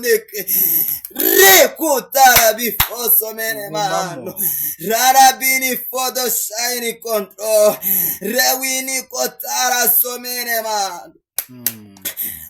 Riboneke rekutarabifosomene mano Gumamo. rarabini fodo shayini kontro rewini kotarasomene mano.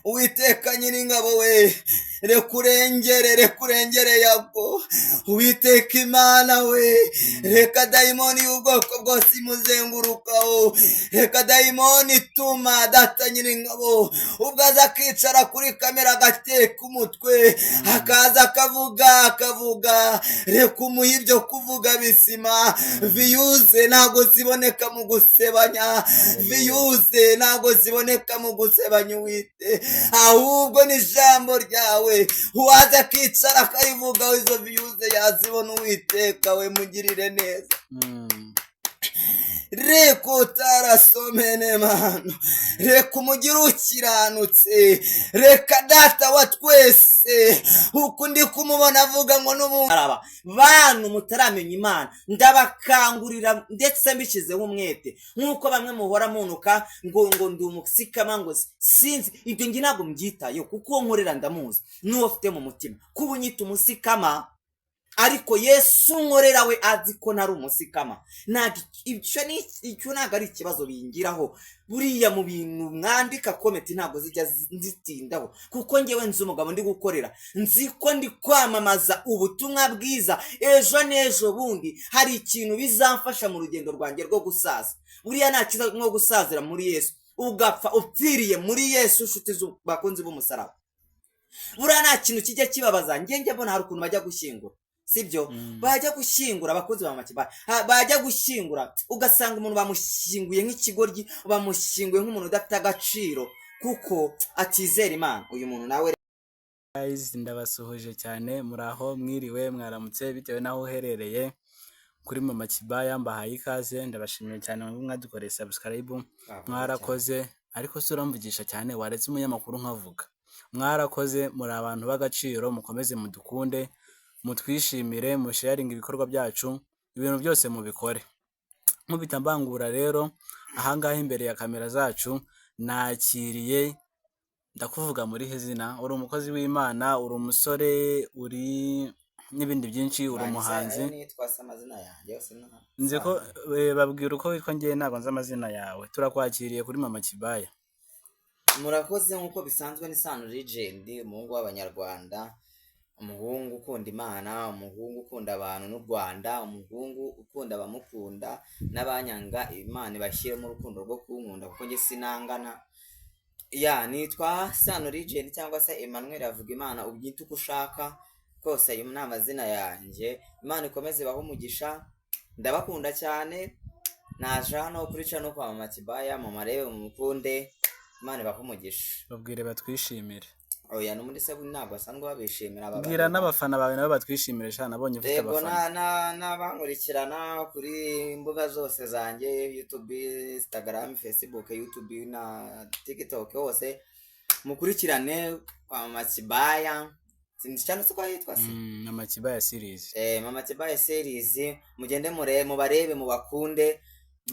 Uwiteka nyiringabo we, rekurengere, rekurengere Yago. Uwiteka Imana we, reka dayimoni y'ubwoko bwose imuzengurukaho, reka dayimoni ituma Data nyiringabo ubwo aza akicara kuri kamera agateka umutwe, akaza akavuga akavuga, reka umuhe ibyo kuvuga bizima. Views ntabwo ziboneka mu gusebanya, views ntabwo ziboneka mu gusebanya Uwite, ahubwo ni ijambo ryawe. Uwaza akicara akarivugaho, izo views yazibona. Uwiteka we, mugirire neza. Reka utarasomene mano, reka umugire ukiranutse, reka Data wa twese, uko ndi kumubona avuga ngo n'ubu bantu mutaramenya Imana, ndabakangurira ndetse mbishyizeho umwete, nk'uko bamwe muhora munuka ngo ndi umusikama, ngo sinzi ibyo, nge ntabwo mbyitayeho kuko uwo nkorera ndamuzi n'uwo afite mu mutima. Kuba unyita umusikama, ariko Yesu nkorera we azi ko ntari umusikama. Ntabwo icyo ni icyo, ntabwo ari ikibazo bingiraho. Buriya mu bintu mwandika comment ntabwo zijya nzitindaho, kuko ngewe nzi umugabo ndi gukorera, nzi ko ndi kwamamaza ubutumwa bwiza. Ejo n'ejo bundi hari ikintu bizamfasha mu rugendo rwanjye rwo gusaza. Buriya nta cyiza nko gusazira muri Yesu, ugapfa upfiriye muri Yesu. Inshuti bakunzi b'umusaraba, buriya nta kintu kijya kibabaza. Njye mbona hari ukuntu bajya gushyingura, sibyo? Bajya gushyingura, abakozi ba makiba bajya gushyingura, ugasanga umuntu bamushyinguye nk'ikigoryi, bamushyinguye nk'umuntu udafite agaciro kuko atizera Imana. Uyu muntu nawe Guys, ndabasuhuje cyane. Muraho, mwiriwe, mwaramutse, bitewe n'aho uherereye. Kuri Mama Kibaya mbahaye ikaze, ndabashimiye cyane mwebwe mwadukoreye subscribe, mwarakoze. Ariko se uramvugisha cyane, waretse umunyamakuru nkavuga? Mwarakoze, muri abantu b'agaciro, mukomeze mudukunde, mutwishimire, musharinge ibikorwa byacu, ibintu byose mubikore. Nkubita mbangura rero, ahangaha imbere ya kamera zacu nakiriye, ndakuvuga muri zina, uri umukozi w'Imana, uri umusore, uri n'ibindi byinshi, uri umuhanzi. Nitwa se amazina yanjye yose Nzi ko babwira uko witwa, ngewe ntabwo nzi amazina yawe. Turakwakiriye kuri Mama Kibaya. Murakoze. Nk'uko bisanzwe ni Sano Legend, umuhungu w'Abanyarwanda, umuhungu ukunda Imana, umuhungu ukunda abantu n'u Rwanda, umuhungu ukunda abamukunda n'abanyanga Imana ibashyiremo urukundo rwo kunkunda, kuko njye sinangana. Ya, nitwa Sano Legend cyangwa se Emmanuel Havugimana, ubyite uko ushaka kose, ayo ni amazina yanjye. Imana ikomeze ibahe umugisha, ndabakunda cyane. Naje hano kuri channel kwa Mama Kibaya, mumarebe, mumukunde, Imana ibahe umugisha. Babwire batwishimire. Oya, no muri se ntabwo basanzwe babishimira aba Bwira bantu. n'abafana bawe nabo batwishimire sha, nabonye ufite Yego, abafana. N'abankurikirana kuri imbuga zose zanjye, YouTube, Instagram, Facebook, YouTube na TikTok, hose mukurikirane kwa Mama Kibaya. Sinzi cyane se uko yitwa se. Mama Kibaya Series. Mama Kibaya Series, mugende mure mubarebe, mubakunde,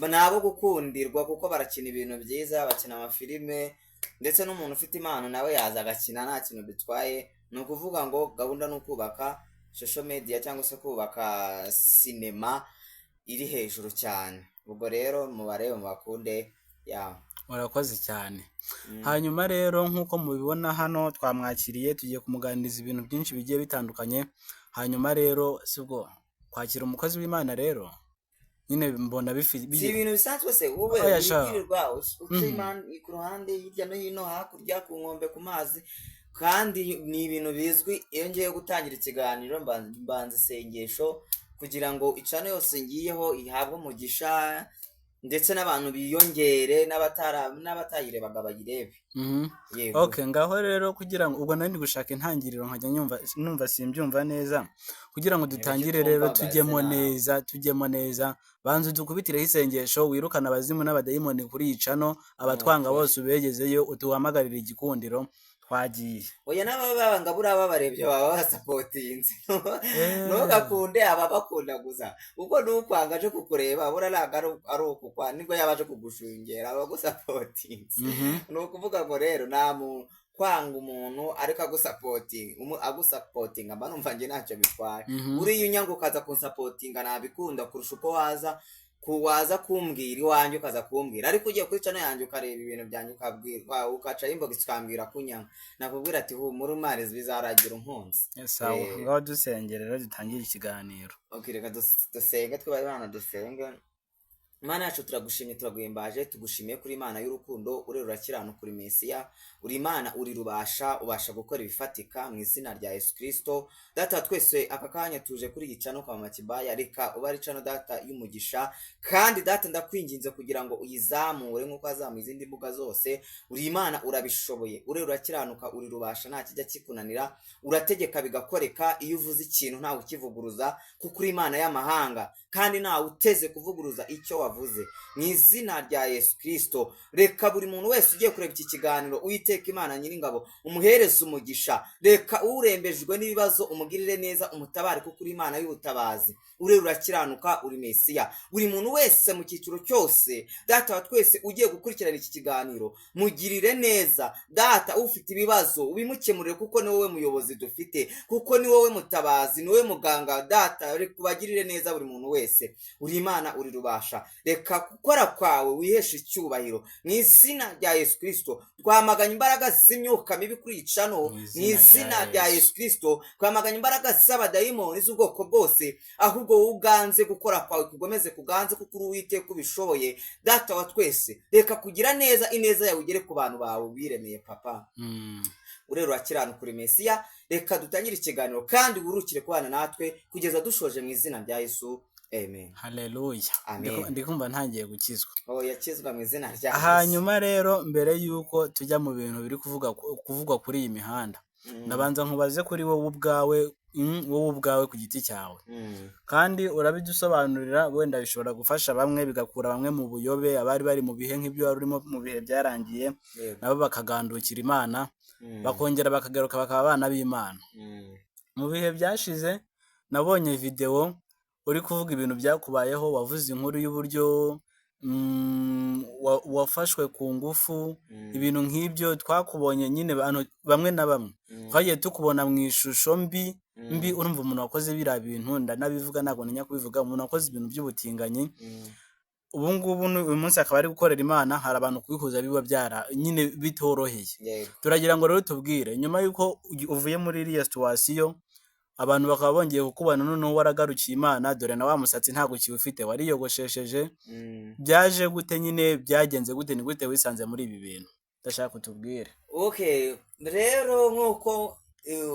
nabo gukundirwa kuko barakina ibintu byiza, bakina amafilime, ndetse n'umuntu ufite impano nawe yaza agakina, nta kintu bitwaye. Ni ukuvuga ngo gahunda ni ukubaka social media cyangwa se kubaka sinema iri hejuru cyane. Ubwo rero mubarebe, mubakunde ya. Urakoze cyane. Hanyuma rero nk'uko mubibona hano twamwakiriye, tugiye kumuganiriza ibintu byinshi bigiye bitandukanye. Hanyuma rero si ubwo kwakira umukozi w'Imana rero nyine mbona Si ibintu bisanzwe se wowe Oya sha. wirirwa uca ku ruhande, hirya no hino, hakurya ku nkombe, ku mazi, kandi ni ibintu bizwi. Iyo ngiye gutangira ikiganiro mbanza isengesho kugira ngo icano yose ngiyeho ihabwe umugisha, ndetse n'abantu biyongere, n'abatayirebaga bayirebe. Yego. Okay, ngaho rero kugira ngo ubwo nari ndi gushaka intangiriro nkajya nyumva numva simbyumva neza, kugira ngo dutangire rero Twumvaga tujyemo se nawe. neza, tujyemo neza, banza udukubitireho isengesho, wirukane abazimu n'abadayimoni kuri iyi channel, abatwanga Nukuri. bose ubegezeyo, utuhamagarire igikundiro. Twagiye. Oya, n'ababanga buriya babarebye baba basapotinze. Ntugakunde ababakunda gusa, kuko n'ukwanga aje kukureba buriya ntabwo ari ukukwa, nibwo yaba aje kugushungera aba agusapotinze. Ni ukuvuga ngo rero nta muntu Kwanga umuntu ariko agusapotinga, agusapotinga, mba numva njye ntacyo bitwaye. Uriya unyanga ukaza kunsapotinga nabikunda kurusha uko waza waza kumbwira iwanjye, ukaza kumbwira. Ariko ugiye kuri channel yanjye ukareba ibintu byanjye, ukabwira, ukaca inbox ukambwira kunyanga, nakubwira ati humura umarizi bizaragira unkunze. Sawa. Ngaho dusengere rero, dutangire ikiganiro. Okay, reka dusenge, twubahe Imana, dusenge. Imana yacu, turagushimye, turaguhimbaje, tugushimiye kuri Imana y'urukundo. Urera, urakiranuka, uri Mesiya, uri Imana, uri rubasha, ubasha gukora ibifatika mu izina rya Yesu Kristo. Data wa twese, aka kanya tuje kuri iyi channel kwa Mama Kibaya, reka uba ari channel, Data, y'umugisha. Kandi Data, ndakwinginze kugira ngo uyizamure nk'uko wazamuye izindi mbuga zose. Uri Imana, urabishoboye, urera, urakiranuka, uri rubasha, nta kijya kikunanira, urategeka bigakoreka. Iyo uvuze ikintu ntawe ukivuguruza, kuko uri Imana y'amahanga kandi ntawe uteze kuvuguruza icyo wavuze. Mu izina rya Yesu Kristo, reka buri muntu wese ugiye kureba iki kiganiro, Uwiteka Imana Nyiringabo, umuhereze umugisha. Reka urembejwe n'ibibazo umugirire neza, umutabare, kuko uri Imana y'ubutabazi. Urera, urakiranuka, uri Mesiya. Buri muntu wese mu cyiciro cyose, Data wa twese, ugiye gukurikirana iki kiganiro, mugirire neza. Data, ufite ibibazo ubimukemurire, kuko ni wowe muyobozi dufite, kuko ni wowe mutabazi, ni wowe muganga. Data, reka ubagirire neza buri muntu wese. Uri Imana, uri rubasha, reka gukora kwawe wiheshe icyubahiro mu izina rya Yesu Kristo. Twamaganye imbaraga z'imyuka mibi kuri iyi channel mu mu izina izina rya rya Yesu. Yesu Kristo. Twamaganye imbaraga z'abadayimoni z'ubwoko bwose, ahubwo wowe uganze, gukora kwawe kugomeze kuganze, kuko uri Uwiteka ubishoboye. Data wa twese, reka kugira neza, ineza yawe igere ku bantu bawe wiremeye, Papa. Urera, urakiranuka, uri Mesiya. Reka dutangire ikiganiro kandi wurukire kubana natwe kugeza dushoje, mu izina rya Yesu, amen. Haleluya. Amen. Ndi kumva ntangiye gukizwa. Oh, yakizwa mu izina rya Yesu. Hanyuma rero, mbere y'uko tujya mu bintu biri kuvugwa kuri iyi mihanda, ndabanza nkubaze kuri wowe ubwawe, wowe ubwawe ku giti cyawe, kandi urabidusobanurira. Wenda bishobora gufasha bamwe, bigakura bamwe mu buyobe, abari bari mu bihe nk'ibyo wari urimo mu bihe byarangiye, nabo bakagandukira Imana, bakongera bakagaruka bakaba abana b'Imana. Mu bihe byashize nabonye videwo uri kuvuga ibintu byakubayeho, wavuze inkuru y'uburyo wafashwe ku ngufu, ibintu nk'ibyo. Twakubonye nyine, abantu bamwe na bamwe twagiye tukubona mu ishusho mbi mbi. Urumva, umuntu wakoze biriya bintu, ndanabivuga, ntabwo ntinya kubivuga, umuntu wakoze ibintu by'ubutinganyi, ubu ngubu uyu munsi akaba ari gukorera Imana, hari abantu kubihuza biba byara nyine bitoroheye. Turagira ngo rero tubwire, nyuma y'uko uvuye muri iriya situation, abantu bakaba bongeye kukubona noneho waragarukiye Imana, dore na wa musatsi ntabwo ukiwufite, wariyogoshesheje, byaje gute nyine, byagenze gute, ni gute wisanze muri ibi bintu? Ndashaka utubwire. Okay, rero nk'uko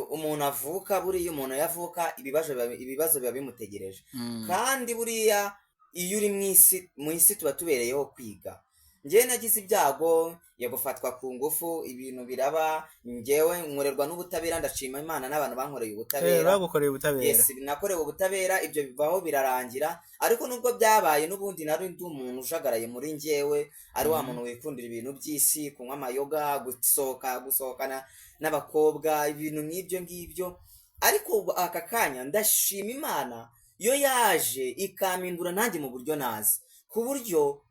umuntu avuka, buriya umuntu yavuka ibibazo biba bimutegereje. Kandi buriya iyo uri mu isi, mu isi tuba tubereyeho kwiga. Njyewe nagize ibyago yo gufatwa ku ngufu, ibintu biraba, njyewe nkorerwa n'ubutabera, ndashima Imana n'abantu bankoreye ubutabera. Bagukoreye ubutabera. Yes, nakorewe ubutabera, ibyo bivaho birarangira. Ariko nubwo byabaye, n'ubundi nari ndi umuntu ujagaraye muri njyewe, ari wa muntu wikundira ibintu by'isi, kunywa amayoga, gusohoka, gusohokana n'abakobwa, ibintu nk'ibyo ngibyo. Ariko ubu aka kanya ndashima Imana yo yaje ikampindura nanjye mu buryo nazi, ku buryo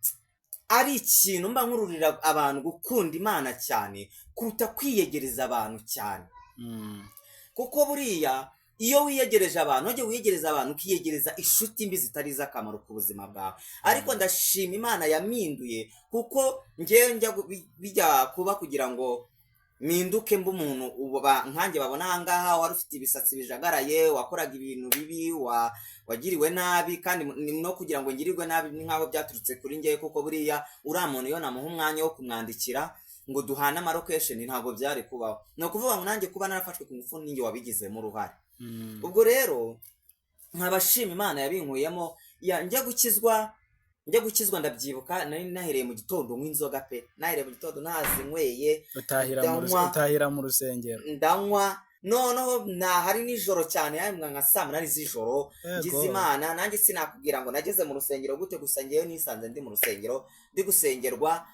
ari ikintu mba nkururira abantu gukunda Imana cyane kuruta kwiyegereza abantu cyane. Kuko buriya iyo wiyegereje abantu, ujye wiyegereza abantu, ukiyegereza inshuti mbi zitari iz'akamaro ku buzima bwawe. Ariko ndashima Imana yampinduye, kuko njyewe njya bijya kuba kugira ngo mpinduke mbe umuntu ubu nkanjye babona ahangaha, wari ufite ibisatsi bijagaraye, wakoraga ibintu bibi, wagiriwe nabi. Kandi no kugira ngo ngirirwe nabi ni nk'aho byaturutse kuri njyewe, kuko buriya uriya muntu iyo namuha umwanya wo kumwandikira ngo duhane amalocation ntabwo byari kubaho. Ni ukuvuga ngo nanjye kuba narafashwe ku ngufu ninjye wabigizemo uruhare. Ubwo rero nkabashima Imana yabinkuyemo. Njya gukizwa ndabyibuka, nari nahereye mu gitondo nywa inzoga pe, nahereye mu gitondo nazinyweye. Utahira mu Ndanywa. Utahira mu rusengero. Ndanywa, noneho ntahari nijoro cyane, yahembwa nka saa 8 z'ijoro. Ngize Imana, nanjye sinakubwira ngo nageze mu rusengero gute, gusa ngewe nisanze ndi mu rusengero, ndi gusengerwa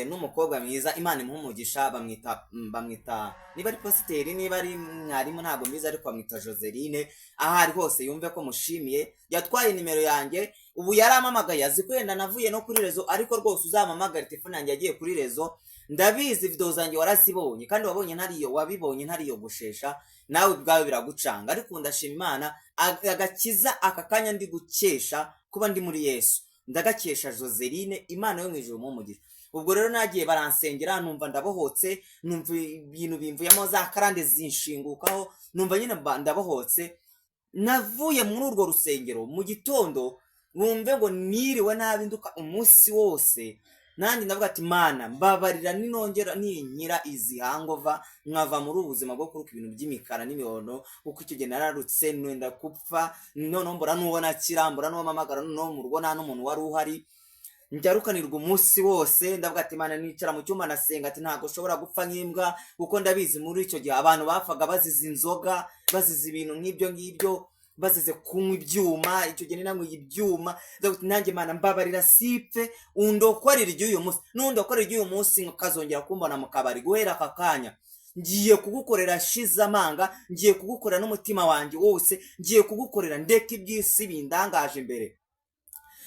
n'umukobwa mwiza, Imana imuha umugisha. Bamwita niba ari pasiteri, niba ari mwarimu, ntabwo mbizi, ariko bamwita Joseline. Aho ari hose yumve ko mushimiye, yatwaye nimero yanjye, ubu yarampamagaye, azi ko wenda navuye no kuri réseau, ariko rwose uzampamagare, telefone yanjye yagiye kuri réseau. Ndabizi video zanjye warazibonye, kandi wabonye ntariyo, wabibonye ntariyogoshesha, nawe ubwawe biragucanga. Ariko ndashima Imana, agakiza aka kanya ndi gukesha kuba ndi muri Yesu, ndagakesha Joseline. Imana yo mu ijuru mumugisha. Ubwo rero nagiye baransengera, numva ndabohotse, numva ibintu bimvuyemo, za karande zinshingukaho, numva nyine ndabohotse. Navuye muri urwo rusengero mu gitondo, wumve ngo niriwe nabi, nduka umunsi wose. Nanjye ndavuga ati: "Mana, mbabarira, ninongera ninkira izi hangover nkava muri ubu buzima bwo kuruka ibintu by'imikara n'imihondo." Kuko icyo gihe nararutse nenda gupfa, noneho mbura n'uwo nakira, mbura n'uwo mpamagara, noneho mu rugo nta n'umuntu wari uhari. Njyarukanirwa umunsi wose. Ndavuga ati: "Mana." Nicara mu cyumba nasenga ati: "Ntabwo ushobora gupfa nk'imbwa." Kuko ndabizi muri icyo gihe abantu bapfaga bazize inzoga, bazize ibintu nk'ibyo ngibyo, bazize kunywa ibyuma. Icyo gihe nanyweye ibyuma. Ndavuga ati: "Nanjye Mana mbabarira, sipfe, undokorera iry'uyu munsi, nundokorera iry'uyu munsi ukazongera kumbona mu kabari, guhera aka kanya ngiye kugukorera nshize amanga, ngiye kugukorera n'umutima wanjye wose, ngiye kugukorera ndeka iby'isi bindangaje imbere."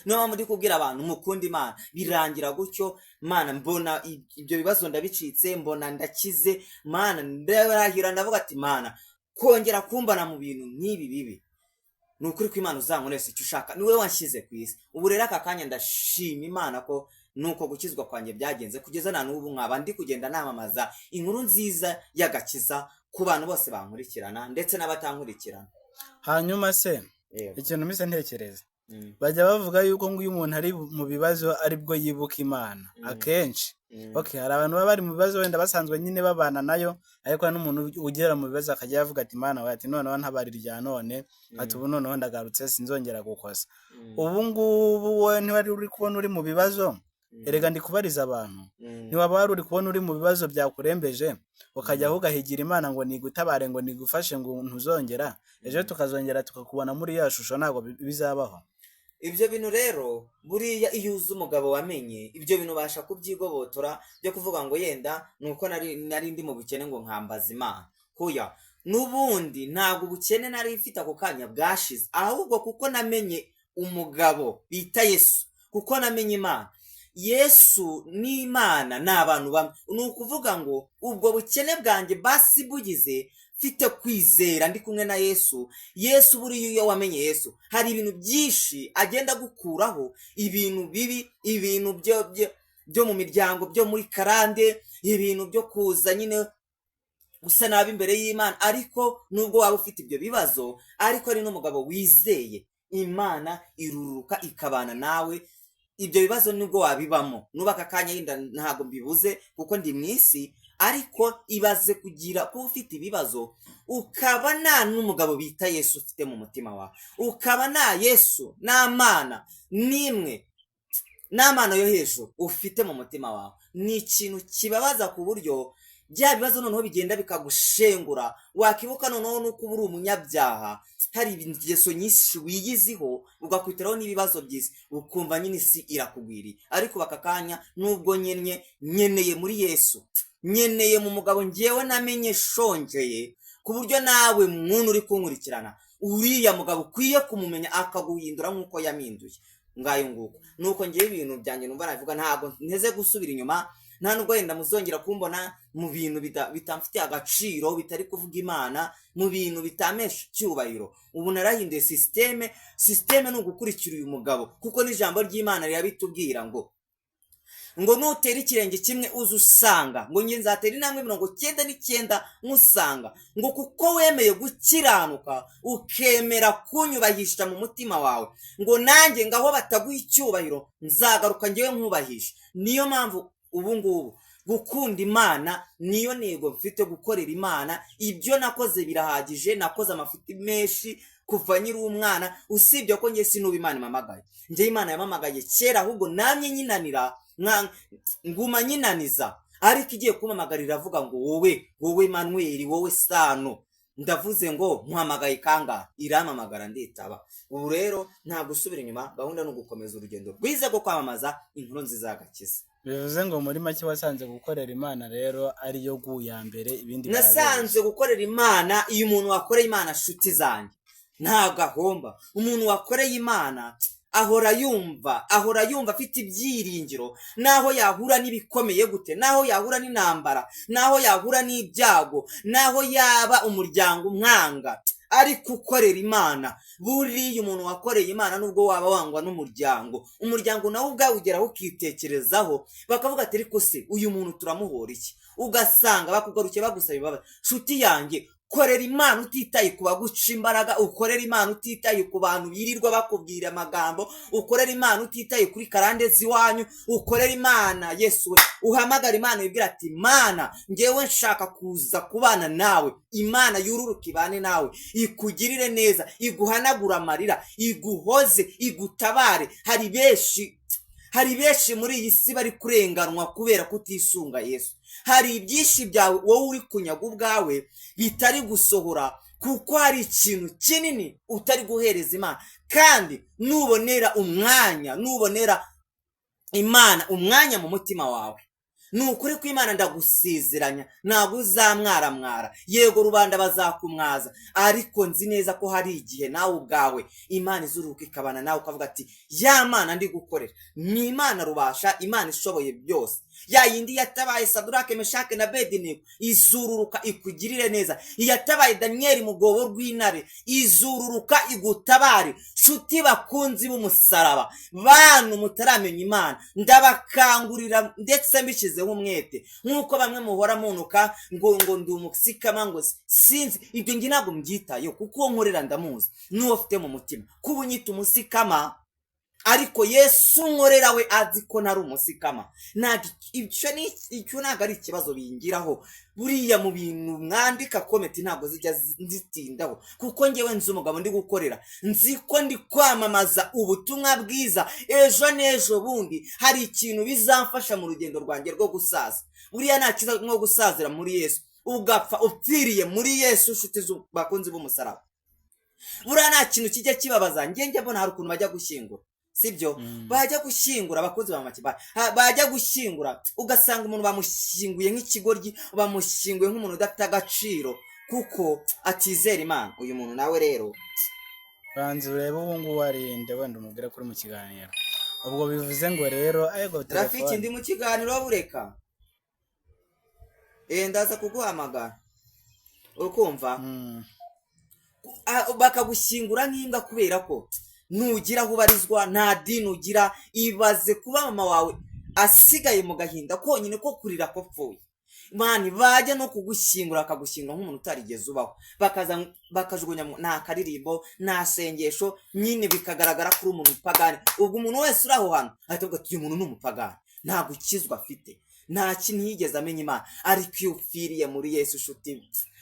Niyo mpamvu ndi kubwira abantu mukunda Imana. Birangira gutyo, Mana, mbona ibyo bibazo ndabicitse, mbona ndakize. Mana, ndarahira, ndavuga ati: "Mana, kongera kumbona mu bintu nk'ibi bibi, ni ukuri ko Imana uzankoresha icyo ushaka, ni wowe wanshyize ku isi." Ubu rero aka kanya ndashima Imana ko nuko gukizwa kwanjye byagenze, kugeza na n'ubu nkaba ndi kugenda namamaza inkuru nziza y'agakiza ku bantu bose bankurikirana ndetse n'abatankurikirana. Hanyuma se, ikintu mpise ntekereza, bajya bavuga yuko ngo iyo umuntu ari mu bibazo aribwo yibuka Imana akenshi. Okay, hari abantu baba bari mu bibazo wenda basanzwe nyine babana nayo, ariko hari n'umuntu ugera mu bibazo akajya yavuga ati: "Imana we," ati, "noneho ntabara irya none," ati, "ubu noneho ndagarutse, sinzongera gukosa." Ubu ngubu wowe ntiwari uri kubona uri mu bibazo? Erega ndi kubariza abantu. Ntiwaba wari uri kubona uri mu bibazo byakurembeje, ukajya aho ugahigira Imana ngo nigutabare, ngo nigufashe, ngo ntuzongera, ejo tukazongera tukakubona muri ya shusho? Ntabwo bizabaho. Ibyo bintu rero, buriya iyo uzi umugabo wamenye ibyo bintu, ubasha kubyigobotora, byo kuvuga ngo yenda ni uko nari ndi mu bukene ngo nkambaza Imana. Hoya, n'ubundi ntabwo ubukene nari mfite ako kanya bwashize, ahubwo kuko namenye umugabo bita Yesu, kuko namenye Imana, Yesu n'Imana ni abantu bamwe. Ni ukuvuga ngo ubwo bukene bwanjye basi bugize mfite kwizera, ndi kumwe na Yesu. Yesu buriya, iyo wamenye Yesu, hari ibintu byinshi agenda agukuraho, ibintu bibi, ibintu byo mu miryango, byo muri karande, ibintu byo kuza nyine usa nabi imbere y'Imana. Ariko nubwo waba ufite ibyo bibazo, ariko ari n'umugabo wizeye Imana, iruruka ikabana nawe. Ibyo bibazo nubwo wabibamo nuba aka kanya yenda ntabwo mbibuze kuko ndi mu isi, ariko ibaze kugira kuba ufite ibibazo ukaba nta n'umugabo bita Yesu ufite mu mutima wawe, ukaba nta Yesu, nta Mana n'imwe, nta Mana yo hejuru ufite mu mutima wawe. Ni ikintu kibabaza, ku buryo bya bibazo noneho bigenda bikagushengura, wakibuka noneho nuko uba uri umunyabyaha, hari ingeso nyinshi wiyiziho, ugakwitiraho n'ibibazo byiza, ukumva nyine isi irakugwiriye. Ariko aka kanya nubwo nkenye, nkeneye muri Yesu, nkeneye mu mugabo ngewe namenye shongeye, ku buryo nawe muntu uri kunkurikirana, uriya mugabo ukwiye kumumenya akaguhindura nk'uko yaminduye. Ngayo nguko nuko ngewe ibintu byanjye numva nabivuga. Ntabwo nteze gusubira inyuma, nta nubwo wenda muzongera kumbona mu bintu bitamfitiye agaciro, bitari kuvuga Imana, mu bintu bitamesha icyubahiro. Ubu narahinduye système. Système ni ugukurikira uyu mugabo, kuko n'ijambo ry'Imana rirabitubwira ngo nutera ikirenge kimwe uze usanga, ngo njye nzatera intambwe 99 nkusanga, ngo kuko wemeye gukiranuka, ukemera kunyubahisha mu mutima wawe, ngo nanjye ngaho bataguha icyubahiro nzagaruka ngewe nkubahisha. Niyo mpamvu ubu ngubu gukunda Imana niyo ntego mfite, gukorera Imana. Ibyo nakoze birahagije, nakoze amafuti menshi kuva nkiri umwana, usibye ko njye sinuba Imana impamagaye. Njye Imana yamamagaye kera, ahubwo namye nyinanira, nguma nyinaniza, ariko igiye kumpamagara iravuga ngo: "Wowe, wowe Manuel, wowe Sano, ndavuze ngo nkuhamagaye kangahe?" Irampamagara nditaba. Ubu rero nta gusubira inyuma, gahunda ni ugukomeza urugendo rwiza rwo kwamamaza inkuru nziza y'agakiza. Bivuze ngo muri make wasanze gukorera Imana rero ariyo gu ya mbere, ibindi Nasanze gukorera Imana, iyo umuntu wakoreye Imana, nshuti zanjye, ntabwo ahomba. Umuntu wakoreye Imana. Ahora yumva afite ibyiringiro, naho yahura n'ibikomeye gute, naho yahura n'intambara, naho yahura n'ibyago, naho yaba umuryango umwanga, ariko ukorera Imana. Buriya umuntu wakoreye Imana, nubwo waba wangwa n'umuryango, umuryango nawe ubwawe ugeraho ukitekerezaho, bakavuga ati: "Ariko se uyu muntu turamuhora iki?" Ugasanga bakugarukiye bagusaba imbabazi. Nshuti yanjye, korera Imana utitaye ku baguca imbaraga, ukorera Imana utitaye ku bantu birirwa bakubwira amagambo, ukorera Imana utitaye kuri karande z'iwanyu, ukorera Imana. Yesu we, uhamagara Imana, wibwira ati: "Imana, ngewe nshaka kuza kubana nawe." Imana yururuka ibane nawe, ikugirire neza, iguhanagura amarira, iguhoze, igutabare. Hari benshi muri iyi si bari kurenganwa kubera kutisunga Yesu. Hari ibyinshi byawe wowe uri kunyaga ubwawe bitari gusohora, kuko hari ikintu kinini utari guhereza Imana. Kandi nubonera umwanya, nubonera Imana umwanya mu mutima wawe, ni ukuri ko Imana, ndagusezeranya, ntabwo uzamwaramwara. Yego, rubanda bazakumwaza, ariko nzi neza ko hari igihe nawe ubwawe Imana izuruka ikabana nawe, ukavuga ati: "Ya Mana ndi gukorera ni Imana rubasha, Imana ishoboye byose, ya yindi yatabaye Sadurake, Meshake na Bedenego, izururuka ikugirire neza. Iyatabaye Daniyeli mu rwobo rw'intare, izururuka igutabare." Nshuti bakunzi b'umusaraba, bantu mutaramenya Imana, ndabakangurira ndetse mbishyizeho umwete, nk'uko bamwe muhora munuka ngo ndi umusikama, ngo sinzi ibyo, njye ntabwo mbyitayeho, kuko uwo nkorera ndamuzi n'uwo afite mu mutima. Kuba unyita umusikama, ariko Yesu nkorera we azi ko ntari umusikama, ntabwo icyo ni icyo, ntabwo ari ikibazo bingiraho. Buriya mu bintu mwandika comment ntabwo zijya nzitindaho, kuko ngewe nzi umugabo ndi gukorera, nzi ko ndi kwamamaza ubutumwa bwiza. Ejo n'ejo bundi hari ikintu bizamfasha mu rugendo rwanjye rwo gusaza. Buriya nta cyiza nko gusazira muri Yesu, ugapfa upfiriye muri Yesu. Inshuti bakunzi b'umusaraba, buriya nta kintu kijya kibabaza. Njye mbona hari ukuntu bajya gushyingura, sibyo? Bajya gushyingura, abakozi ba makiba bajya gushyingura, ugasanga umuntu bamushyinguye nk'ikigoryi, bamushyinguye nk'umuntu udafite agaciro kuko atizera Imana. Uyu muntu nawe rero. Banza urebe ubu ngubu arinde, wenda umubwire kuri mu kiganiro. Ubwo bivuze ngo rero ariko Rafiki, telefone ndi mu kiganiro, bureka. Ndaza kuguhamagara, urukumva? Bakagushyingura nk'imbwa kubera ko nugira aho ubarizwa, nta dini ugira. Ibaze kuba mama wawe asigaye mu gahinda konyine ko kurira ko pfuye. Mani, bajya no kugushyingura bakagushyingura nk'umuntu utarigeze ubaho, bakaza bakajugunya nta karirimbo, nta sengesho, nyine bikagaragara ko uri umuntu upagani. Ubwo umuntu wese uri aho hantu ahita avuga ati: "Uyu muntu ni umupagani, nta gukizwa afite, nta kintu yigeze amenya Imana." Ariko iyo upfiriye muri Yesu, inshuti,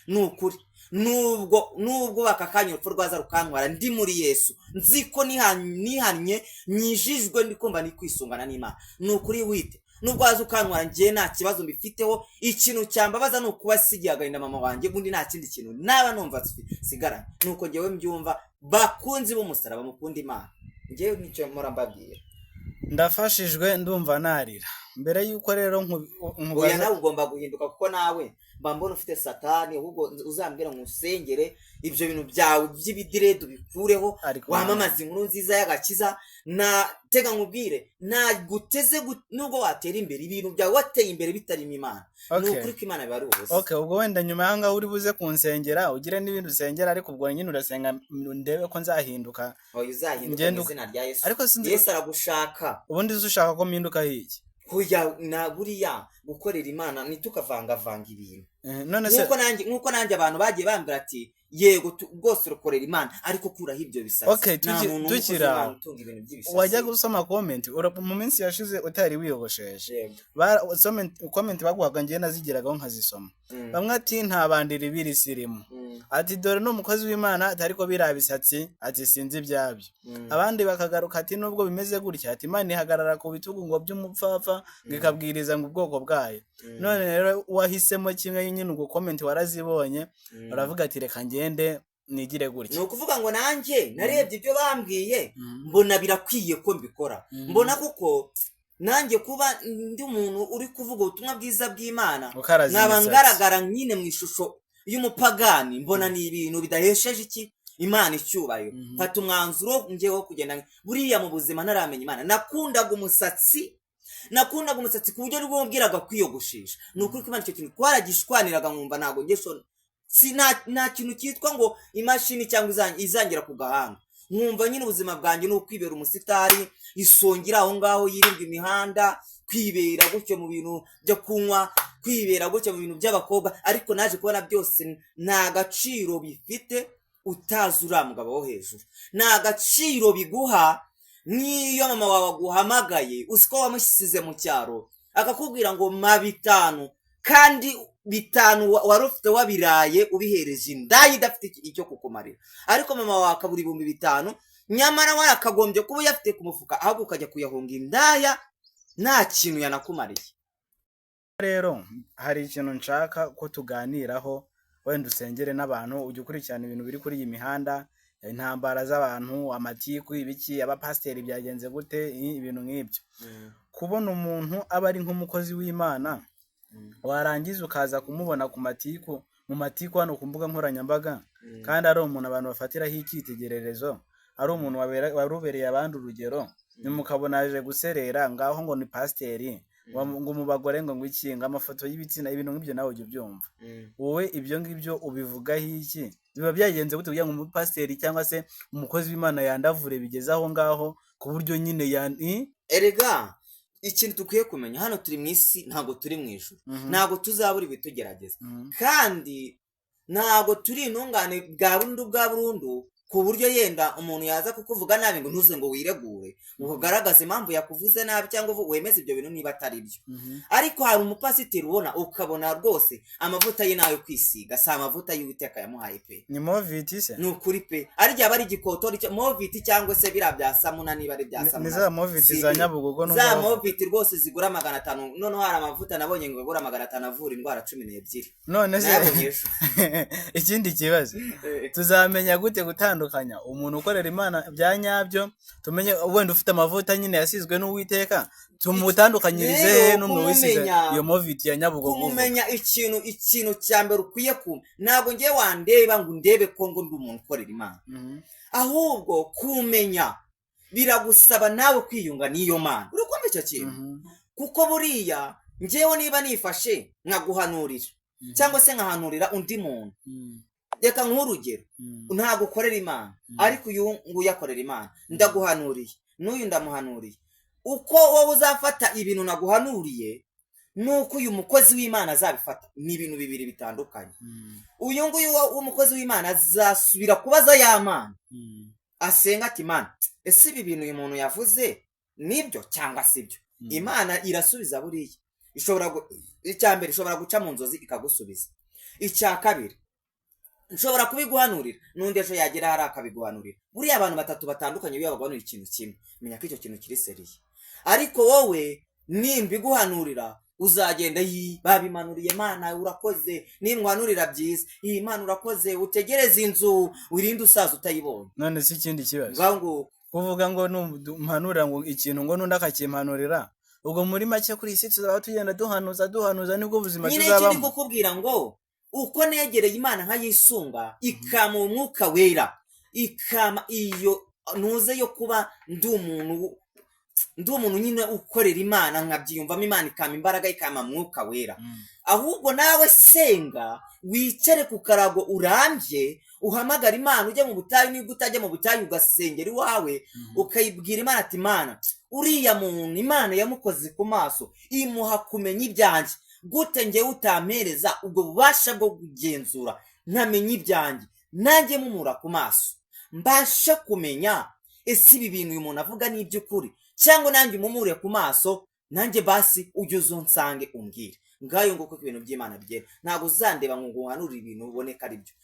ni ukuri, nubwo bakakanya urupfu rwaza rukantwara ndi muri Yesu, nzi ko nihannye, nyijijwe, ndi kumva ni kwisungana n'Imana, ni ukuri wite, nubwo waza ukantwara, njye nta kibazo mbifiteho. Ikintu cyambabaza ni ukuba sigiye agahinda mama wanjye, ubundi nta kindi kintu naba numva sigaranye. Nuko njyewe mbyumva. Bakunzi b'umusaraba, mukunda Imana, njyewe nicyo mpora mbabwira. Ndafashijwe, ndumva narira. Mbere y'uko rero Oya, nkubaza nawe ugomba guhinduka, kuko nawe mba mbona ufite Satani. Ahubwo uzambwira ngo usengere ibyo bintu byawe by'ibidirede ubikureho, Ariko wamamaza inkuru nziza y'agakiza. Na tega nkubwire, ntabwo uteze nubwo watera imbere, ibintu byawe wateye imbere bitarimo Imana, ni ukuri ko Imana biba ari ubusa. Okay, ubwo wenda nyuma y'aho ngaho uri buze kunsengera, ugire n'ibindi usengera, ariko ubwo nyine urasenga ndebe ko nzahinduka. Oya, uzahinduka Ngende mu izina rya Yesu. Ariko sinzi. Yesu aragushaka. Ubundi se ushaka ko mpinduka hiki? Kujya na buriya gukorera Imana, ntitukavangavanga ibintu. None se Nk'uko nanjye abantu bagiye bambwira ati: "Yego, rwose urukorera Imana, ariko kuraho ibyo bisatsi." Okay, Nta muntu w'umukozi tukiri aho. w'Imana utunga ibintu by'ibisatsi. Wajya gusoma comment mu minsi yashize utari wiyogosheshe, Yego. Comment baguhaga njyewe nazigiragaho nkazisoma. Bamwe ati: "Nta bandira ibiri sirimu." Ati: "Dore ni umukozi w'Imana," ati, "ariko biriya bisatsi," ati, "sinzi ibyabyo." Abandi bakagaruka ati: "Nubwo bimeze gutya," ati, "Imana ihagarara ku bitugu ngo by'umupfapfa, ngo ikabwiriza ngo ubwoko bwayo." None rero wahisemo kimwe nyine, ubwo comment warazibonye, uravuga ati: "Reka ngende nigire Ni gutya." ukuvuga ngo nanjye narebye ibyo bambwiye, mbona birakwiye ko mbikora. Mbona kuko nanjye kuba ndi umuntu uri kuvuga ubutumwa bwiza bw'Imana, Ukaraza nkaba imisatsi. ngaragara nyine mu ishusho y'umupagani, mbona ni ibintu bidahesheje iki. Imana icyubahiro. Mfata umwanzuro ngewe wo kugenda. Buriya mu buzima ntaramenya Imana nakundaga umusatsi, nakundaga umusatsi ku buryo rwumubwiraga kwiyogoshesha. Ni ukuri ko Imana icyo kintu twaragishwaniraga, nkumva ntabwo ngesho si nta kintu cyitwa ngo imashini cyangwa izangira ku gahanga. Nkumva nyine ubuzima bwanjye ni ukwibera umusitari, isonga aho ngaho yirirwa imihanda, kwibera gutyo mu bintu byo kunywa, kwibera gutyo mu bintu by'abakobwa. Ariko naje kubona byose nta gaciro bifite utazi uriya mugabo wo hejuru, nta gaciro biguha. N'iyo mama wawe aguhamagaye, uzi ko wamusize mu cyaro, akakubwira ngo ma 5, kandi 5 wari ufite wabiraye ubihereje indaya idafite icyo kukumarira. Ariko mama wawe akabura 5000, nyamara warakagombye kuba uyafite ku mufuka, ahubwo ukajya kuyahunga indaya nta kintu yanakumariye. Rero hari ikintu nshaka ko tuganiraho, wenda usengere n'abantu. Ujya ukurikirana ibintu biri kuri iyi mihanda, intambara z'abantu, amatiku, ibiki, abapasiteri byagenze gute, ibintu nk'ibyo. Kubona umuntu aba ari nk'umukozi w'Imana, warangiza ukaza kumubona ku matiku, mu matiku hano ku mbuga nkoranyambaga, kandi ari umuntu abantu bafatiraho icyitegererezo, ari umuntu wari ubereye abandi urugero, nyuma ukabona aje guserera ngaho ngo ni pasiteri, ngo mu bagore, ngo iki, ngo amafoto y'ibitsina, ibintu nk'ibyo, nawe ujya ubyumva. Wowe ibyo ngibyo ubivugaho iki? Biba byagenze gute kugira ngo umupasiteri cyangwa se umukozi w'Imana yandavure bigeze aho ngaho, ku buryo nyine Erega ikintu dukwiye kumenya, hano turi mu isi, ntabwo turi mu ijuru. Ntabwo tuzabura ibitugerageza, kandi ntabwo turi intungane bwa burundu bwa burundu, ku buryo yenda umuntu yaza kukuvuga nabi ngo ntuze ngo wiregure, ngo ugaragaze impamvu yakuvuze nabi, cyangwa wemeze ibyo bintu niba atari byo. Ariko hari umupasiteri ubona ukabona rwose amavuta ye nayo kwisiga, si amavuta y'Uwiteka yamuhaye pe. Ni Movit se? Ni ukuri pe, ari ryaba ari igikotori Movit cyangwa se biriya bya Samuna, niba ari bya Samuna. Ni za Movit za Nyabugogo. Za Movit rwose zigura 500. Noneho hari amavuta nabonye ngo agura 500 avura indwara 12. None se ikindi kibazo, tuzamenya gute gutandukanya umuntu ukorera Imana bya nyabyo, tumenye wenda ufite amavuta nyine yasizwe n'Uwiteka, tumutandukanyirize he n'umuntu wisize iyo Movit ya Nyabugogo? Kumumenya, ikintu cya mbere ukwiye kumenya, ntabwo ngiye wandeba ngo undebe ko ngo ndi umuntu ukorera Imana, ahubwo kumenya biragusaba nawe kwiyunga n'iyo Mana. Uri kumva icyo kintu? Kuko buriya ngewe niba nifashe nkaguhanurira cyangwa se nkahanurira undi muntu, reka nk'urugero, ntabwo ukorera Imana, ariko uyu nguyu akorera Imana, ndaguhanuriye n'uyu ndamuhanuriye, uko wowe uzafata ibintu naguhanuriye n'uko uyu mukozi w'Imana azabifata ni ibintu bibiri bitandukanye. Uyu nguyu w'umukozi w'Imana azasubira kubaza ya Mana, asenga ati: "Imana, ese ibi bintu uyu muntu yavuze nibyo cyangwa si byo?" Imana irasubiza. Buriya ishobora, icya mbere, ishobora guca mu nzozi ikagusubiza. Icya kabiri, nshobora kubiguhanurira n'undi ejo yagera hari akabiguhanurira. Buriya abantu batatu batandukanye iyo baguhanurira ikintu kimwe, menya ko icyo kintu kiri sérieux. Ariko wowe nimbiguhanurira uzagenda yi babimanuriye, Mana urakoze, nimwanurira byiza, iyi Mana urakoze, utegereze inzu, wirinde usaza utayibonye. None si ikindi kibazo, ngaho ngo kuvuga ngo mpanurira ngo ikintu, ngo n'undi akakimpanurira, ubwo muri make kuri iyi si tuzaba tugenda duhanuza duhanuza, nibwo buzima nyine icyo ndi tuzabamo? kukubwira ngo uko negereye Imana nkayisunga, ikampa Umwuka Wera, ikampa iyo ntuze yo kuba ndi umuntu nyine ukorera Imana, nkabyiyumvamo, Imana ikampa imbaraga, ikampa Mwuka Wera. Ahubwo nawe senga, wicare ku karago urambye, uhamagara Imana, ujye mu butayu, niba utajya mu butayu ugasengera iwawe, ukayibwira Imana ati: "Imana, uriya muntu Imana yamukoze ku maso, imuha kumenya ibyanjye, gute ngewe utampereza ubwo bubasha bwo kugenzura nkamenya ibyanjye, nanjye mumura ku maso mbasha kumenya ese ibi bintu uyu muntu avuga ni iby'ukuri, cyangwa nanjye umumure ku maso, nanjye basi ujye uza unsange umbwire." Ngayo nguko uko ibintu by'Imana bigenda. Ntabwo uzandeba ngo nguhanurire ibintu ubone ko ari byo.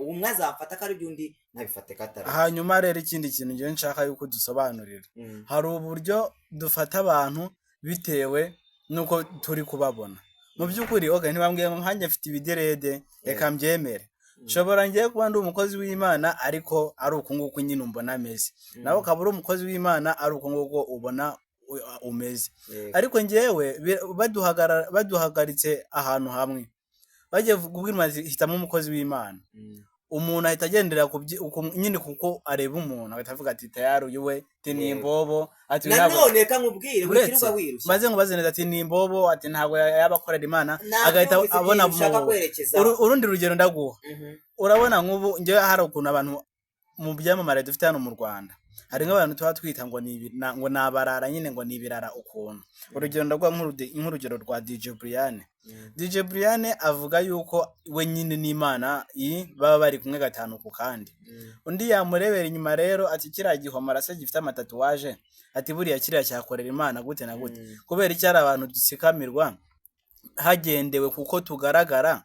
Umwe azamfata ko ari byo, undi ntabifate ko atari byo. Hanyuma rero ikindi kintu ngewe nshaka yuko dusobanurira, hari uburyo dufata abantu bitewe n'uko turi kubabona. Mu by'ukuri, okay, ntibambwiye ngo nkanjye mfite ibiderede, reka mbyemere, nshobora ngiye kuba ndi umukozi w'Imana ariko ari uku nguku nyine umbona ameze, nawe ukaba uri umukozi w'Imana ari uku nguku ubona umeze. Ariko ngewe baduhagaritse ahantu hamwe, bagiye kubwira bati hitamo umukozi w'Imana. Umuntu ahita agendera ku nyine kuko areba umuntu agahita avuga ati tayari uyu we ati ni Yego. imbobo, ati uyu ntabwo Nanone reka nkubwire, uretse wikirirwa wirushya. Maze nkubaze neza, ati ni imbobo, ati ntabwo yaba akorera Imana, agahita Nabyumvise abona ikintu ushaka mu kwerekezaho. Urundi rugero ndaguha. Urabona nk'ubu njyewe hari ukuntu abantu mu byamamare dufite hano mu Rwanda, hari nk'abantu tuba twita ngo ni ngo ni abarara nyine, ngo ni ibirara ukuntu. Urugero ndaguha nk'urugero rwa DJ Brian. DJ Brian avuga yuko we nyine n'Imana baba bari kumwe gatanu ku kandi. Undi yamurebera inyuma rero ati kiriya gihomara se gifite amatatouage, ati buriya kiriya cyakorera Imana gute na gute? Kubera icyo ari abantu dusikamirwa hagendewe kuko tugaragara,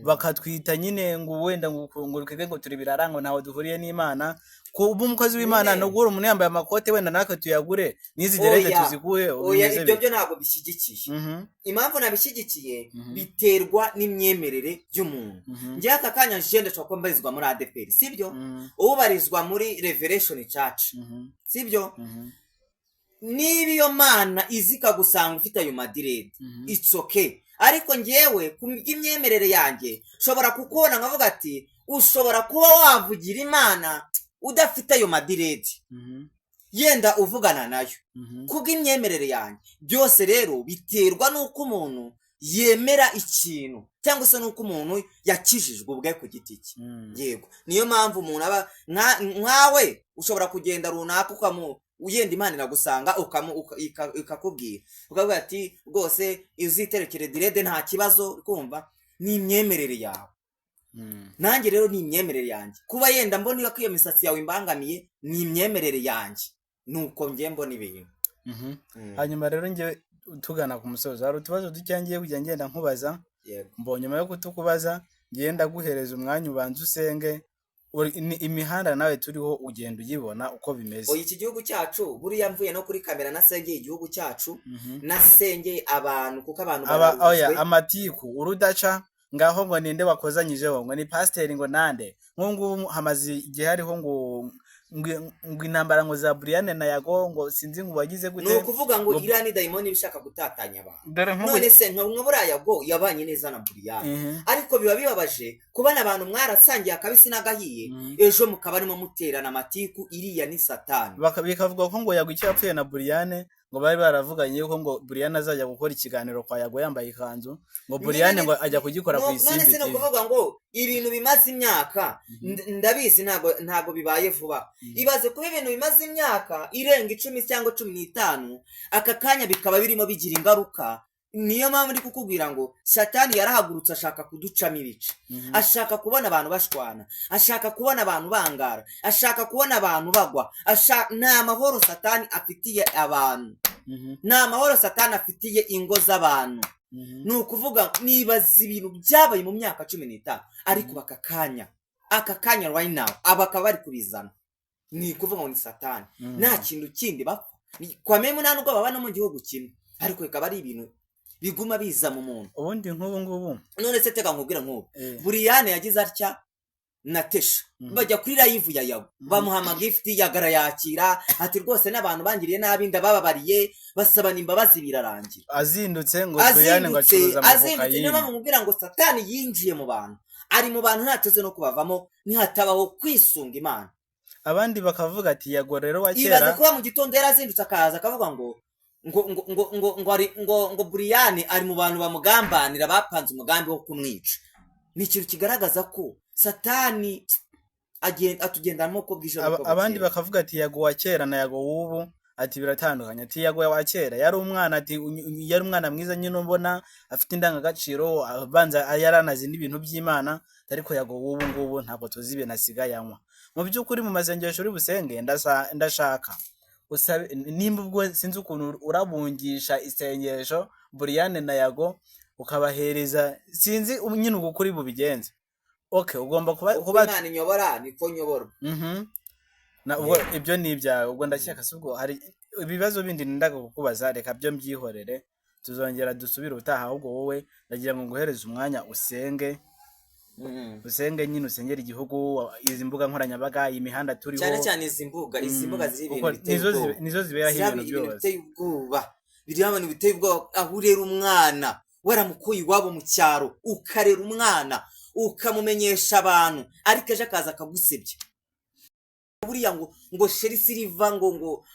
bakatwita nyine ngo wenda ngo twebwe ngo turi birara, ngo ntaho duhuriye n'Imana. Kuba umukozi w'Imana Nyine. no guhura umuntu yambaye amakote, wenda natwe tuyagure n'izi dreads Oya, tuzikuye, oya, bimeze ibyo bite? Byo ntabwo bishyigikiye. Impamvu nabishyigikiye, biterwa n'imyemerere y'umuntu. Njyewe aka kanya nje ndashobora kuba mbarizwa muri ADEPR, sibyo? Ubarizwa muri Revelation Church, sibyo? Niba iyo Mana izi ikagusanga ufite ayo madreads, it's okay. Ariko ngewe ku bw'imyemerere yanjye nshobora kukubona nkavuga ati ushobora kuba wavugira Imana udafite ayo madreads, yenda uvugana nayo, kubw'imyemerere yanjye. Byose rero biterwa n'uko umuntu yemera ikintu cyangwa se n'uko umuntu yakijijwe ubwe ku giti cye. Yego, niyo mpamvu umuntu aba nkawe ushobora kugenda runaka ukamu ugenda, Imana iragusanga ikakubwira, ukavuga ati rwose uziterekere dreads nta kibazo. Kumva ni imyemerere yawe. Nanjye rero ni imyemerere yanjye kuba yenda mbona ko iyo misatsi yawe imbangamiye, ni imyemerere yanjye, nuko njye mbona ibintu. Hanyuma rero njye tugana ku musozo, hari utubazo duke ngiye kujya ngenda nkubaza. Yego. Mbo nyuma yo kutukubaza ngiye ndaguhereza umwanya ubanza usenge. Imihanda nawe turiho ugenda uyibona uko bimeze. Oya, iki gihugu cyacu buriya mvuye no kuri kamera nasengeye igihugu cyacu, nasengeye abantu kuko abantu Aba oya bararuzwe. Amatiku urudaca ngaho ngo ninde wakozanyijeho, ngo ni pasiteri, ngo nande. Nk'ubu ngubu hamaze igihe hariho ngo intambara ngo za Brian na Yago, ngo sinzi ngo wagize Ni gute. ukuvuga ngo ngo iriya ni dayimoni iba ishaka gutatanya abantu. Dore nk'ubu None se nka buriya Yago yabanye neza na Brian, ariko biba bibabaje kubona abantu mwarasangiye akabisi n'agahiye, ejo mukaba arimo muterana amatiku. Iriya ni Satani. Bikavuga ko ngo Yago icyo yapfuye na Brian, ngo bari baravuganye yuko ngo Brian azajya gukora ikiganiro kwa Yago yambaye ikanzu, ngo Brian ngo ajya kugikora ku None Isimbi se ni TV. ukuvuga ngo ibintu bimaze imyaka, ndabizi ntabwo bibaye vuba. Ibaze kuba ibintu bimaze imyaka irenga 10 cyangwa 15, aka kanya bikaba birimo bigira ingaruka. Niyo mpamvu ndi kukubwira ngo Satani yarahagurutse ashaka kuducamo ibice, ashaka kubona abantu bashwana, ashaka kubona abantu bangara, ashaka kubona abantu bagwa. Nta mahoro Satani afitiye abantu, nta mahoro Satani afitiye ingo z'abantu. Ni ukuvuga nibaza ibintu byabaye mu myaka 15, ariko aka kanya right now aba bakaba bari kubizana, ni ukuvuga ngo ni Satani. Nta kintu kindi bapfa. Kwa memu nta nubwo baba no mu gihugu kimwe, ariko bikaba ari ibintu biguma biza mu muntu. Ubundi nk'ubu ngubu None se teka nkubwira, nk'ubu Buriyane yagize atya na Tesha, bajya kuri live ya Yago, bamuha amagift, Yago arayakira, ati rwose n'abantu bangiriye nabi ndabababariye, basabana imbabazi birarangira. Azindutse ngo Brian ngo Azindutse acuruza azindutse. Niyo amakokayine. mpamvu nkubwira ngo Satani yinjiye mu bantu, ari mu bantu, ntateze no kubavamo nihatabaho kwisunga Imana. Abandi bakavuga ati Yago rero wa Ibaze kera kuba mu gitondo yarazindutse akaza akavuga ngo ngo ari ngo Buriyani ari mu bantu bamugambanira, bapanze umugambi wo kumwica. Ni ikintu kigaragaza ko Satani atugendanamo uko bwije n'uko Abandi bukeye. bakavuga ati Yago wa kera na Yago w'ubu ati biratandukanye, ati Yago wa kera yari umwana, ati yari umwana mwiza nyine ubona afite indangagaciro, abanza yaranazi n'ibintu by'Imana, ariko Yago w'ubu ngubu ntabwo tuzi ibintu asigaye anywa. Mu by'ukuri mu masengesho uri busenge ndashaka usabe, nimba ubwo sinzi ukuntu urabungisha isengesho Brian na Yago ukabahereza, sinzi nyine uko kuri bubigenze. Okay, ugomba kuba Uko kuba Imana inyobora niko nyoborwa. Na ubwo ibyo ni ibyawe. Ubwo ndakeka si ubwo hari ibibazo bindi nendaga kukubaza, reka byo mbyihorere, tuzongera dusubire ubutaha. Ahubwo wowe ndagira ngo nguhereze umwanya usenge, usenge nyine, usengere igihugu, izi mbuga nkoranyambaga, iyi mihanda turiho. Cyane cyane izi mbuga ziriho Kuko ibintu biteye nizo ubwoba. nizo ziberaho Ziriho ibintu ibintu byose. biteye ubwoba, biriho abantu biteye ubwoba, aho urera umwana waramukuye iwabo mu cyaro, ukarera umwana. ukamumenyesha abantu, ariko ejo akaza akagusebya. Buriya ngo Sherrie Silver ngo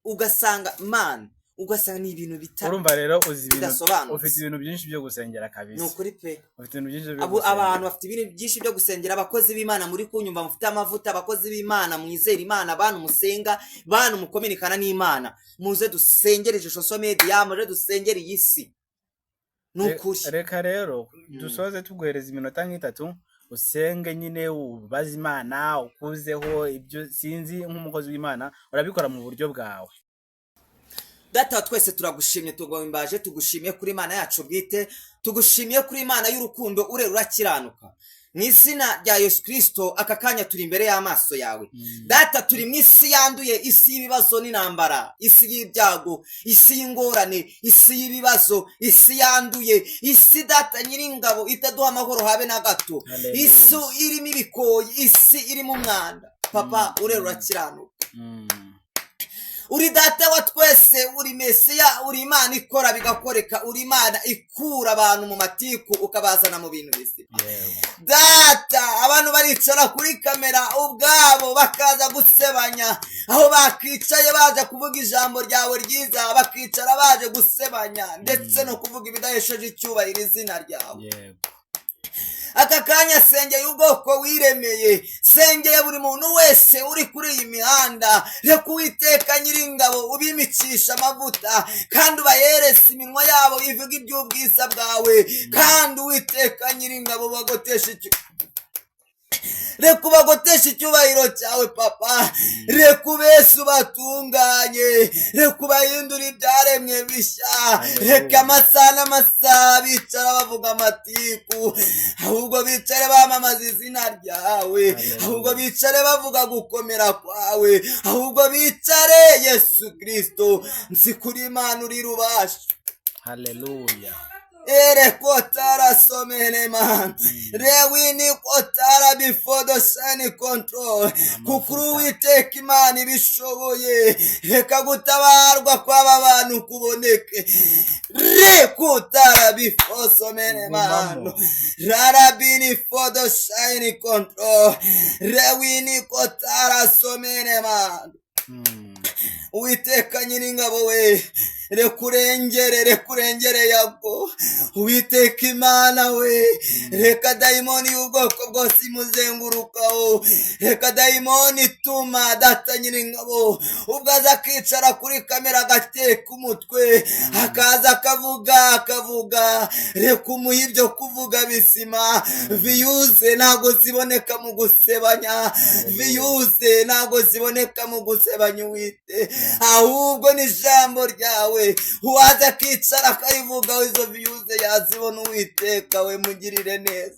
ugasanga man, ugasanga ni ibintu bita Urumva rero uzi ibintu, bidasobanutse. ufite ibintu byinshi byo gusengera kabisa. Ni ukuri pe. Ufite ibintu byinshi byo Abo gusengera. abantu bafite ibintu byinshi byo gusengera. Abakozi b'Imana muri kunyumva, mufite amavuta, abakozi b'Imana mwizera Imana, bantu musenga, bantu mukominikana n'Imana, muze dusengere social media, muze dusengere iyi si, ni ukuri. Reka rero dusoze tuguhereza iminota nk'itatu, usenge nyine, ubaze Imana, ukuzeho ibyo sinzi. Nk'umukozi w'Imana urabikora mu buryo bwawe. Data wa twese, turagushimye, tugombaje, tugushimiye kuri Imana yacu bwite, tugushimiye kuri Imana y'urukundo, urera, urakiranuka. Mu izina rya Yesu Kirisito, aka kanya turi imbere y'amaso yawe Data. Turi mu isi yanduye, isi y'ibibazo n'intambara, isi y'ibyago, isi y'ingorane, isi y'ibibazo, isi yanduye, isi Data nyiringabo itaduha amahoro habe na gato. Hallelujah. Isi irimo ibikoyi, isi irimo umwanda. Papa, urera, urakiranuka. Uri Data wa twese, uri Mesiya, uri Imana ikora bigakoreka, uri Imana ikura abantu mu matiku ukabazana mu bintu bizima. Data, abantu baricara kuri kamera ubwabo bakaza gusebanya, aho bakicaye baje kuvuga ijambo ryawe ryiza, bakicara baje gusebanya ndetse no kuvuga ibidahesheje icyubahiro izina ryawe. Aka kanya sengeye ubwoko wiremeye, sengeye buri muntu wese uri kuri iyi mihanda. Reka Uwiteka nyiringabo ubimikisha amavuta, kandi ubayerese iminwa yabo ivuga iby'ubwiza bwawe, kandi Uwiteka nyiringabo bagotesha icyo, reka ubagoteshe icyubahiro cyawe. Papa, reka ubese ubatunganye, reka ubahindure ibyaremwe bishya. Reka amasaha n'amasaha bicara bavuga amatiku, ahubwo bicare bamamaza izina ryawe, ahubwo bicare bavuga gukomera kwawe, ahubwo bicare. Yesu Kirisito, nzi kuri Imana uri rubasha. Haleluya. Ere kotara somene man. Rewini kotara before the sun control. Kuko uri Uwiteka Imana ibishoboye. Reka gutabarwa kw'aba bantu kuboneke. Rekutara before somene man. Gumamo. Rarabini for the shine control. Rewini kotara somene man. Uwiteka nyiringabo we, reka urengere, reka urengere Yago. Uwiteka Imana we, reka dayimoni y'ubwoko bwose imuzengurukaho, reka dayimoni ituma Data nyiringabo ubwo aza akicara kuri kamera agateka umutwe, akaza akavuga akavuga, reka umuhe ibyo kuvuga bizima. Views ntabwo ziboneka mu gusebanya, views ntabwo ziboneka mu gusebanya Uwite, ahubwo ni ijambo ryawe. Uwaza akicara akayivugaho, izo views yazibona. Uwiteka we, mugirire neza.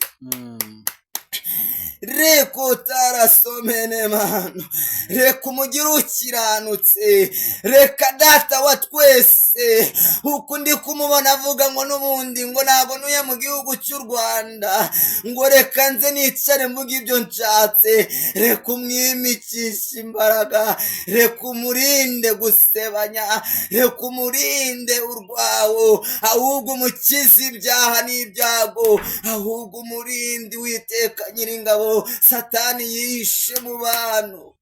Reka utarasomene mano, reka umugire ukiranutse. Reka Data wa twese, uko ndi kumubona avuga ngo n'ubundi ngo ntabwo ntuye mu gihugu cy'u Rwanda, ngo reka nze nicare mvuge ibyo nshatse, reka umwimikishe imbaraga, reka umurinde gusebanya, reka umurinde urwawo, ahubwo umukize ibyaha n'ibyago, ahubwo umurinde Uwiteka nyiringabo Satani yishe mu bantu.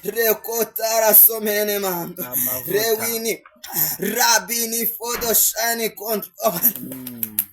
Rekotarasomene mando. Amavuta. Rewini rabini fodo shani control.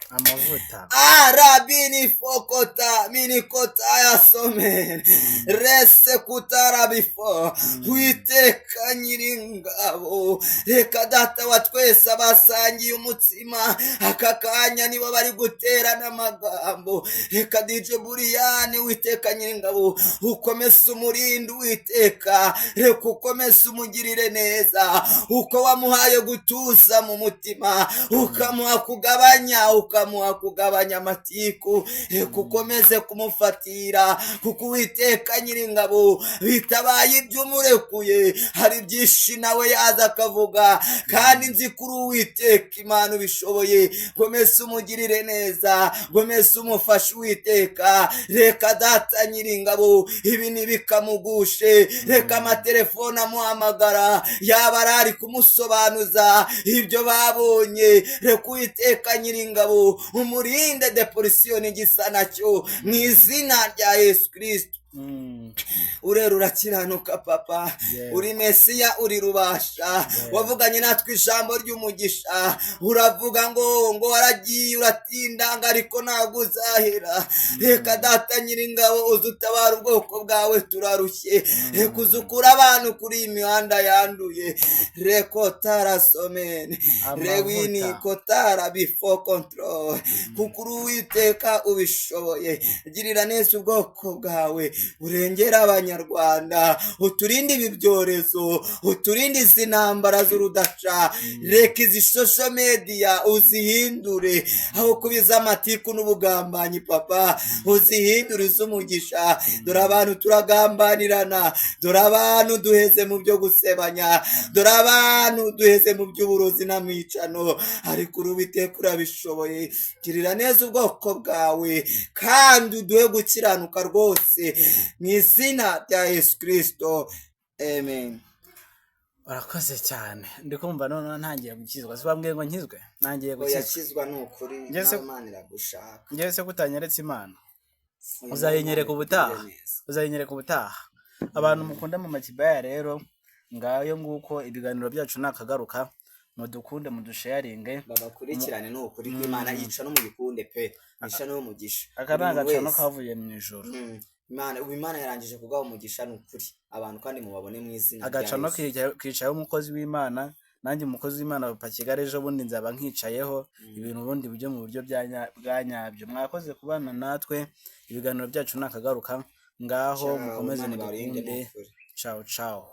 Amavuta. Arabini fokota minikota yasomene rese kutara bifo. Witeka nyiringabo, reka Data wa twese abasangiye umutsima aka kanya nibo bari guterana amagambo. Reka DJ Buriyani, Witeka nyiringabo, ukomeze umurinde. Uwiteka, reka ukomeze umugirire neza, uko wamuhaye gutuza mu mutima, ukamuha kugabanya, ukamuha kugabanya amatiku, reka ukomeze kumufatira, kuko Uwiteka nyiringabo bitabaye ibyo umurekuye hari byinshi nawe yaza akavuga, kandi nzi kuri Uwiteka Imana ubishoboye. Gomeza umugirire neza, gomeza umufashe. Uwiteka, reka Data nyiringabo ibi ntibikamugushe. Reka amatelefone amuhamagara yaba arari kumusobanuza ibyo babonye, reka Uwiteka nyiringabo nacyo, umurinde depression n'igisa nacyo, mu izina rya Yesu Kristo. Urera urakiranuka papa, uri Mesiya, uri rubasha, wavuganye natwe ijambo ry'umugisha, uravuga ngo waragiye uratinda, ngo ariko ntabwo uzahera. Reka data nyiringabo uze utabara ubwoko bwawe, turarushye. Reka uze ukure abantu kuri iyi mihanda yanduye. Reko tarasomene rewini Amavuta. Kotara before control, kuko uri Uwiteka ubishoboye. Girira neza ubwoko bwawe, urengere Abanyarwanda, uturinde ibi byorezo, uturinde izi ntambara z'urudaca. Reka izi social media uzihindure aho kubiza amatiku n'ubugambanyi papa, uzihindure iz'umugisha. Dore abantu turagambanirana, dore abantu duheze mu byo gusebanya, dore abantu duheze mu by'uburozi n'amwicano, ariko uri Uwiteka urabishoboye. Girira neza ubwoko bwawe kandi uduhe gukiranuka rwose, mu izina rya Yesu Kristo, amen. Urakoze cyane. Ndi kumva noneho ntangiye gukizwa. Si bambwiye ngo nkizwe? Ntangiye gukizwa. Oyakizwa ni ukuri. Njye Nawe Imana iragushaka. Njyewe se kutanyeretse Imana? Oya, Uzayinyereka Imana ubutaha. ikugirire neza. Uzayinyereka ubutaha. Abantu mukunda Mama Kibaya rero, ngayo nguko, ibiganiro byacu nakagaruka. Mudukunde, mudusharinge. Babakurikirane, ni ukuri kw'Imana, yica no mubikunde pe, yica no umugisha. Aka ni Buri muntu agacano wese. kavuye mu ijoro. Imana ubu, Imana yarangije kugaha umugisha, ni ukuri. Abantu kandi mubabone mu izina rya Agacano Yesu. kicayeho umukozi w'Imana. Nanjye umukozi w'Imana Papa Kigali, ejo bundi nzaba nkicayeho, ibintu ubundi buryo mu buryo bwa nyabyo. Mwakoze kubana natwe, ibiganiro byacu nakagaruka. Ngaho Ciao, mukomeze Imana ibarinde, mudukunde. ni ukuri. Ciao ciao.